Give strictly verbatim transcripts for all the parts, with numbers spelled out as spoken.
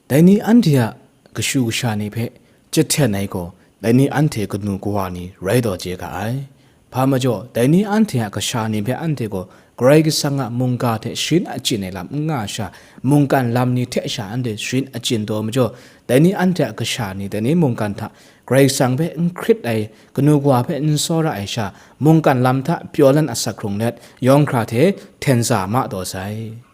Dai ni anhte a kashu kasha ni hpe jahten ai gaw, dai ni anhte kanu kawa ni rai taw chye ga ai. Hpa majaw, dai ni anhte a kasha ni hpe anhte gaw Karai Kasang a mungga hte sharin achyin ai lam n nga sha, mungkan lam ni hte sha anhte sharin achyin taw majaw, dai ni anhte a kasha ni dai ni mungkan hta Karai Kasang hpe n hkrit ai, kanu kawa hpe n tsawra ai sha, mungkan lam hta pyaw lan asak hkrung let, yawng hkra hte hten za ma taw sai.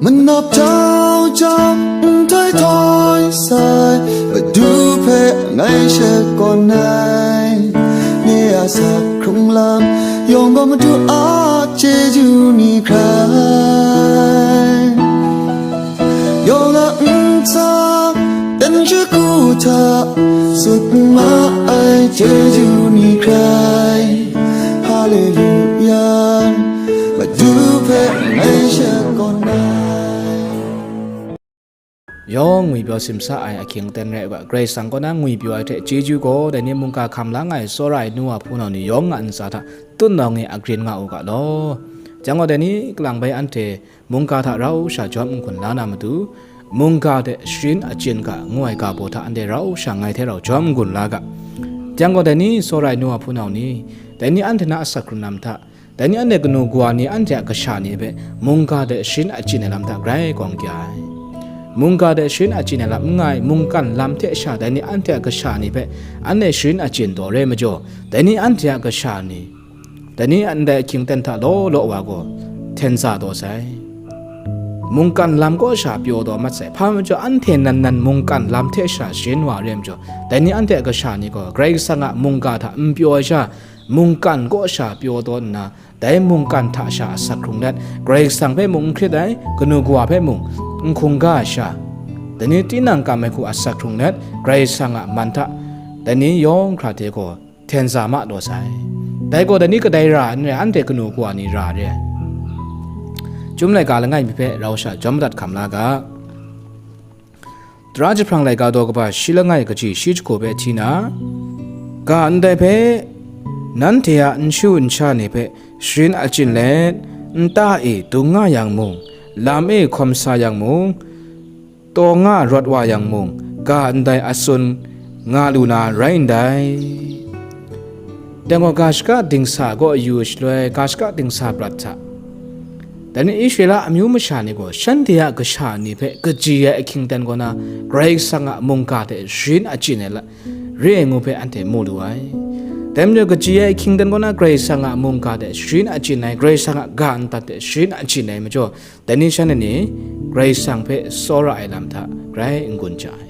Manap jau jau, nhtoi htoi sai, Madu hpe ngai shakawn ai. Nye a asak hkrung lam yawng gaw Madu a chyeju ni hkrai. Yawng a ntsa dan shagu hta tsun ma ai chyeju ni hkrai. Haleluya, Madu hpe ngai shakawn ai. Yawng ngwipyaw simsa ai ahkying aten rai u ga, Karai Kasang kaw na ngwipyaw ai hte chyeju gaw, dai ni mungga hkam la nga ai tsawra ai nu wa hpunau ni yawng a ntsa hta tutnawng e agrin nga u ga law. Jang gaw, dai ni kalang bai anhte mungga hta rau sha jawm n-gun la na matu, mungga hte sharin achyin ga ngu ai ga baw hta anhte rau sha ngai hte rau jawm n-gun la ga. Jang gaw, dai ni tsawra ai nu wa hpunau ni, dai ni anhte na asak hkrung lam hta, dai ni anhte kanu kawa ni anhte a kasha ni hpe mungga hte sharin achyin ai lam hta grai gawng kya ai. Mungga hte sharin achyin ai lam n nga ai, mungkan lam hte sha dai ni anhte a kasha ni hpe anhte sharin achyin taw re majaw, dai ni anhte a kasha ni, dai ni ndai ahkying aten hta law law wa gaw hten za taw sai. Mungkan lam kaw sha pyaw taw mat sai. Hpa majaw, anhte nan nan mungkan lam hte sha sharin wa re majaw, dai ni anhte a kasha ni gaw Karai Kasang a mungga hta n pyaw ai sha, mungkan kaw sha pyaw taw nna, dai mungkan hta sha asak hkrung let, Karai Kasang hpe mung n hkrit ai, kanu kawa hpe mung n hkungga ai sha, dai ni tinang kam ai hku asak hkrung let, Karai Kasang a man hta dai ni yawng hkra hte gaw hten za ma taw sai. Dai gaw dai ni kadai ra n rai, anhte kanu kawa ni ra re ai. Chyum laika langai mi hpe rau sha jawm madat hkam la ga. Tara jahprang laika daw kaba shi langai kaji shi jahku hpe hti na, ga ndai hpe nanhte a nshu nsha ni hpe sharin achyin let, nta e dung nga yang mung, lam e hkawm sa yang mung, taw nga rawt wa yang mung, ga ndai a tsun nga lu na rai ndai. Dai gaw ga shaka dingsa kaw yu shaloi, ga shaka dingsa prat hta, dai ni Israela amyu masha ni gaw shanhte a kasha ni hpe kaji ai ahkying aten kaw na, Karai Kasang a mungga hte sharin achyin ai la, re ai ngu hpe anhte mu lu ai. Dai majaw, kaji ai ahkying aten kaw na, Karai Kasang a mungga hte sharin achyin ai, Karai Kasang a ga ntat hte sharin achyin ai majaw, dai ni shanhte ni Karai Kasang hpe tsawra ai lam hta grai n-gun ja ai.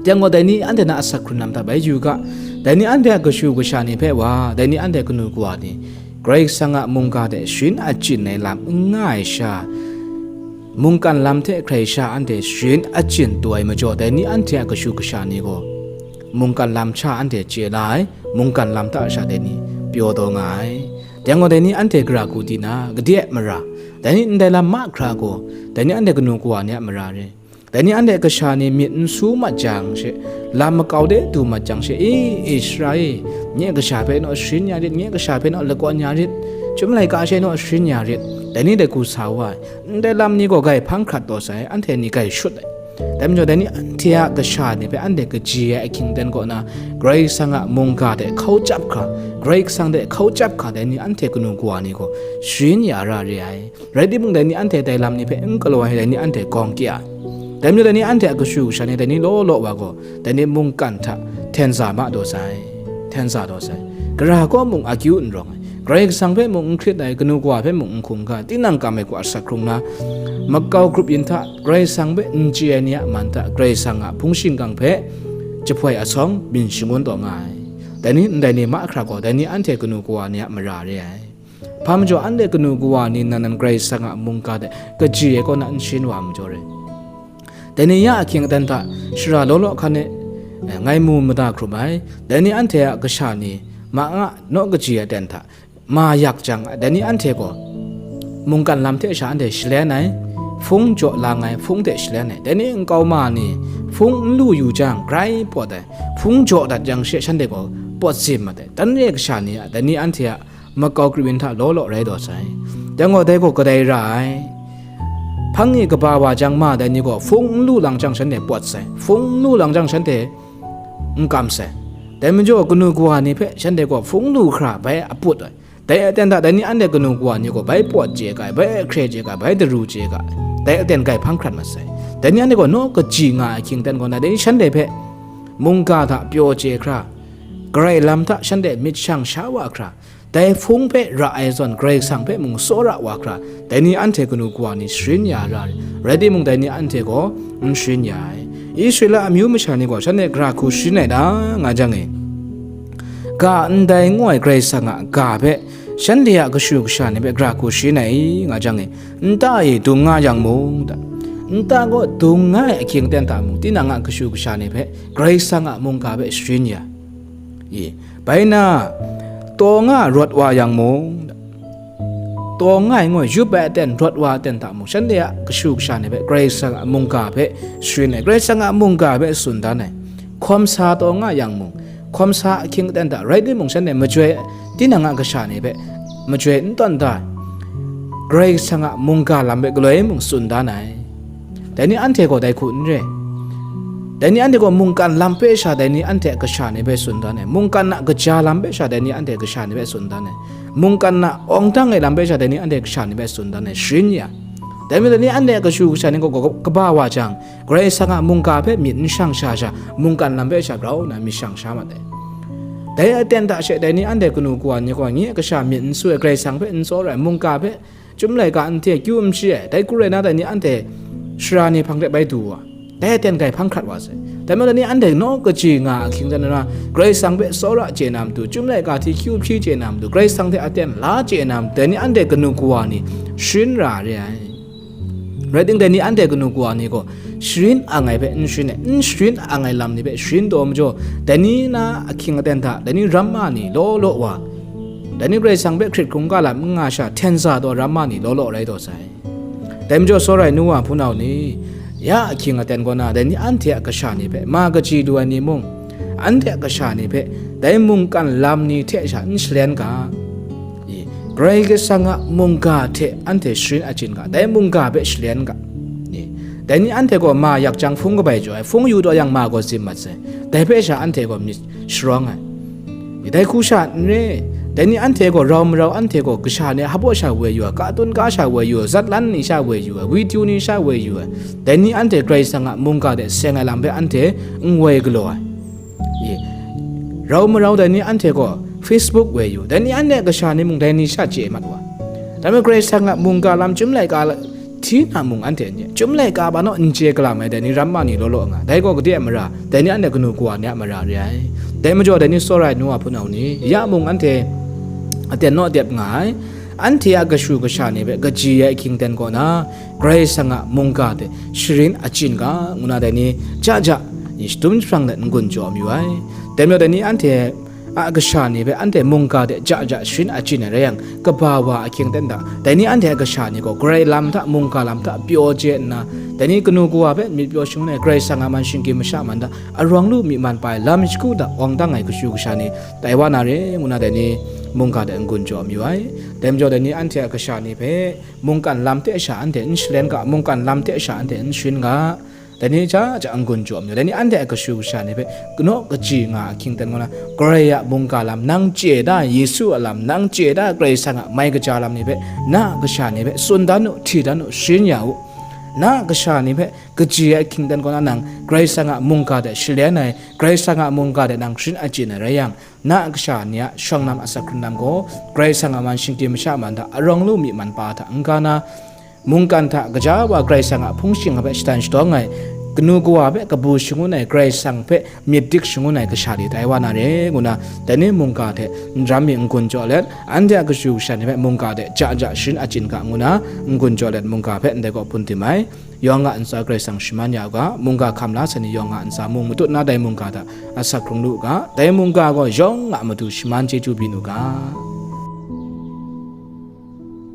Yang gaw, dai ni anhte na asak hkrun lam hta bai yu ga, dai ni anhte a kashu kasha ni hpe wa, dai ni anhte kanu kawa ni, Karai Kasang a mungga hte sharin achyin ai lam n nga ai sha, mungkan lam hte hkrai sha anhte sharin achyin taw ai majaw, dai ni anhte a kashu kasha ni gaw, mungkan lam sha anhte chye la ai, mungkan lam hta sha dai ni pyaw taw nga ai. Yang gaw, dai ni anhte gara hku di na, gade ai mara, dai ni ndai lam mahkra gaw, dai ni anhte kanu kawa ni a mara re. Dai ni anhte kasha ni myit n su mat jang she, lam makau de du mat jang she, "I, Ishara e, nye kasha hpe naw sharin ya rit, nye kasha hpe naw lakawn ya rit, chyum laika she naw sharin ya rit," dai ni dai hku sa wa ai. Ndai lam ni gaw grai hpang hkrat taw sai, anhte ni grai shut ai. Dai majaw, dai ni anhte a kasha ni hpe anhte kaji ai ahkying aten kaw na, Karai Kasang a mungga hte hkau chyap hkra, Karai Kasang hte hkau chyap hkra, dai ni anhte kanu kawa ni gaw sharin ya ra re ai. Rai timung, dai ni anhte dai lam ni hpe n galaw ai, dai ni anhte gawng kya ai. Dai majaw, dai ni anhte a kashu kasha ni, dai ni law law wa gaw, dai ni mungkan hta hten za ma taw sai, hten za taw sai. Gara kaw mung akyu n rawng ai, Karai Kasang hpe mung n hkrit ai, kanu kawa hpe mung n hkungga, tinang kam ai hku asak hkrung na, makau grup yin hta Karai Kasang hpe n chye ai ni a man hta Karai Kasang a hpung shingkang hpe jahpoi asawng byin shangun taw nga ai. Dai ni ndai ni mahkra gaw, dai ni anhte kanu kawa ni a mara re ai. Hpa majaw, anhte kanu kawa ni nan nan Karai Kasang a mungga hte kaji ai kaw na n sharin wa ai majaw re. Dai ni ya ahkying aten hta shara law law hkan e, eh, ngai mu mada hkrum ai. Dai ni anhte a kasha ni ma nga naw kaji ai aten hta ma yak jang, dai ni anhte gaw mungkan lam hte sha anhte shalen ai, hpung jaw lang ai, hpung hte shalen ai. Dai ni nkau ma ni hpung n lu yu jang, grai pawt ai, hpung jaw dat yang she shanhte gaw pawt sim mat ai. Dan re kasha ni a, dai ni anhte a makau grup yin hta law law rai taw sai. Dai gaw, dai gaw kadai ra ai. Hpang e kaba wa jang ma dai ni gaw hpung n lu lang jang shanhte pawt sai, hpung n lu lang jang shanhte n kam sai. Dai majaw kanu kawa ni hpe shanhte gaw hpung lu hkra bai a put ai. Dai aten hta dai ni anhte kanu kawa ni gaw bai pawt chye ga ai, bai hkre chye ga ai, bai daru chye ga ai, dai aten grai hpang hkrat mat sai. Dai ni anhte gaw naw kaji nga ai hkying ten gaw na, dai ni shanhte hpe mungga hta pyaw chye hkra, Karai lam hta shanhte myit shang sha wa hkra, dai hpung hpe ra ai zawn Karai Kasang hpe mung tsawra wa hkra, dai ni anhte kanu kawa ni sharin ya ra ai, rai timung, dai ni anhte gaw n sharin ya ai. Israela amyu masha ni gaw shanhte gara hku sharin ai ta nga jang e, ga ndai ngu ai Karai Kasang a ga hpe shanhte a kashu kasha ni hpe gara hku sharin ai nga jang e, nta e dung nga yang mung, nta gaw dung nga ai ahkying aten hta mung, tinang a kashu kasha ni hpe Karai Kasang a mungga hpe sharin ya. I, bai na, taw nga rawt wa yang mung, taw nga ai ngu ai, yup ai aten, rawt wa aten hta mung, shanhte a kashu kasha ni hpe Karai Kasang a mungga hpe sharin ai, Karai Kasang a mungga hpe tsun dan ai. Hkawm sa taw nga yang mung, hkawm sa ahkying aten hta rai timung, shanhte majoi, tinang a kasha ni hpe majoi n tawn da ai, Karai Kasang a mungga lam hpe galoi mung tsun dan ai. Dai ni anhte gaw dai hku n re. Dai ni anhte gaw mungkan lam hpe sha dai ni anhte a kasha ni hpe tsun dan ai. Mungkan a kaja lam hpe sha dai ni anhte a kasha ni hpe tsun dan ai. Mungkan a awng dang ai lam hpe sha dai ni anhte a kasha ni hpe tsun dan ai. Sharin ya. Dai majaw dai ni anhte a kashu kasha ni gaw kaba wa jang, Karai Kasang a mungga hpe myit n shang sha sha, mungkan lam hpe sha grau nna myit shang sha mat ai. Dai aten hta she dai ni anhte kanu kawa ni gaw nye a kasha myit n su ai, Karai Kasang hpe n tsawra ai, mungga hpe Chyum laika n hte kyu n hpyi ai, dai hku rai na, dai ni anhte sara ni hpang de bai du wa, dai aten grai hpang hkrat wa sai. Dai majaw, dai ni anhte naw kaji nga a ahkying ten na, Karai Kasang hpe tsawra chye na matu, chyum laika hte kyu hpyi chye na matu, Karai Kasang hte aten la chye na matu, dai ni anhte kanu kawa ni sharin ra re ai. Rai timung, dai ni anhte kanu kawa ni gaw sharin ang ai hpe n sharin ai, n sharin ang ai lam ni hpe sharin taw majaw, dai ni na ahkying aten hta, dai ni ramma ni law law wa, dai ni Karai Kasang hpe hkrit hkungga lam n nga sha, hten za taw ramma ni law law rai taw sai. Dai majaw, tsawra ai nu wa hpunau ni, ya ahkying aten kaw na, dai ni anhte a kasha ni hpe ma kaji lu ai ni mung, anhte a kasha ni hpe dai mungkan lam ni hte sha n shalen ga, i, Karai Kasang a mungga hte anhte sharin achyin ga, dai mungga hpe shalen ga, i, dai ni anhte gaw ma yak jang hpung kabai jaw ai, hpung yu taw yang ma gaw zim mat sai, dai hpe sha anhte gaw myit sharawng ai. Dai hku sha n re, dai ni anhte gaw rau marau, anhte gaw kasha ni a hpaw sha woi yu ai, katun ka sha woi yu ai, zatlan ni sha woi yu ai, witu ni sha woi yu ai, dai ni anhte Karai Kasang a mungga de seng ai lam hpe anhte n woi galaw ai. I, rau marau dai ni anhte gaw Facebook woi yu, dai ni anhte kasha ni mung dai ni sha chye mat wa. Dai majaw Karai Kasang a mungga lam, chyum laika hti na mung anhte n chye, chyum laika ba naw n chye galam ai dai ni ramma ni law law nga, dai gaw gade a mara, dai ni anhte kanu kawa ni a mara re ai. Dai majaw, dai ni tsawra ai nu wa hpunau ni, ya mung anhte aten naw dep nga ai, anhte a kashu kasha ni hpe kaji ai ahkying ten kaw na, Karai Kasang a mungga hte sharin achyin ga, ngu na, dai ni ja ja ni shadum jahprang let n-gun jaw mayu ai. Dai majaw, dai ni anhte a kasha ni hpe anhte mungga de ja ja sharin achyin ai rai yang, kaba wa ahkying ten hta, dai ni anhte a kasha ni gaw Karai lam hta, mungga lam hta pyaw chye nna, dai ni kanu kawa hpe myit pyaw shangun ai, Karai Kasang a man shinggyim masha man hta arawng lu myi man pa ai, lam shagu hta awng dang ai kashu kasha ni tai wa na re, ngu na, dai ni mungga de n-gun jaw mayu ai. Dai majaw, dai ni anhte a kasha ni hpe mungkan lam hte sha anhte n shalen ga, mungkan lam hte sha anhte n sharin ga, dai ni ja ja n-gun jaw mayu. Dai ni anhte a kashu kasha ni hpe kanaw kaji nga ahkying ten kaw na, Karai a mungga lam nang chye da, Yesu a lam nang chye da, Karai Kasang a mai kaja lam ni hpe na a kasha ni hpe tsun dan u, hti dan u, sharin ya u. Na a kasha ni hpe kaji ai ahkying ten kaw na, nang Karai Kasang a mungga de shalen ai, Karai Kasang a mungga de nang sharin achyin ai rai yang, na a kasha ni a shawng lam asak hkrung lam gaw, Karai Kasang a man shinggyim masha man hta arawng lu myi man pa hta n-ga na, mungkan hta kaja wa Karai Kasang a hpung shing hpe shadan shadawng ai, kanu kawa hpe kabu shangun ai, Karai Kasang hpe myit dik shangun ai kasha ni tai wa na re, ngu na, dai ni mungga hte n ram mi n-gun jaw let, anhte a kashu kasha ni hpe mungga de ja ja sharin achyin ga, ngu na, n-gun jaw let mungga hpe ndai kaw hpun tim ai. Yawng a ntsa Karai Kasang shaman ya u ga, mungga hkam la sai ni yawng a ntsa mung matut na dai mungga hta asak hkrung lu u ga, dai mungga gaw yawng a matu shaman chyeju byin u ga.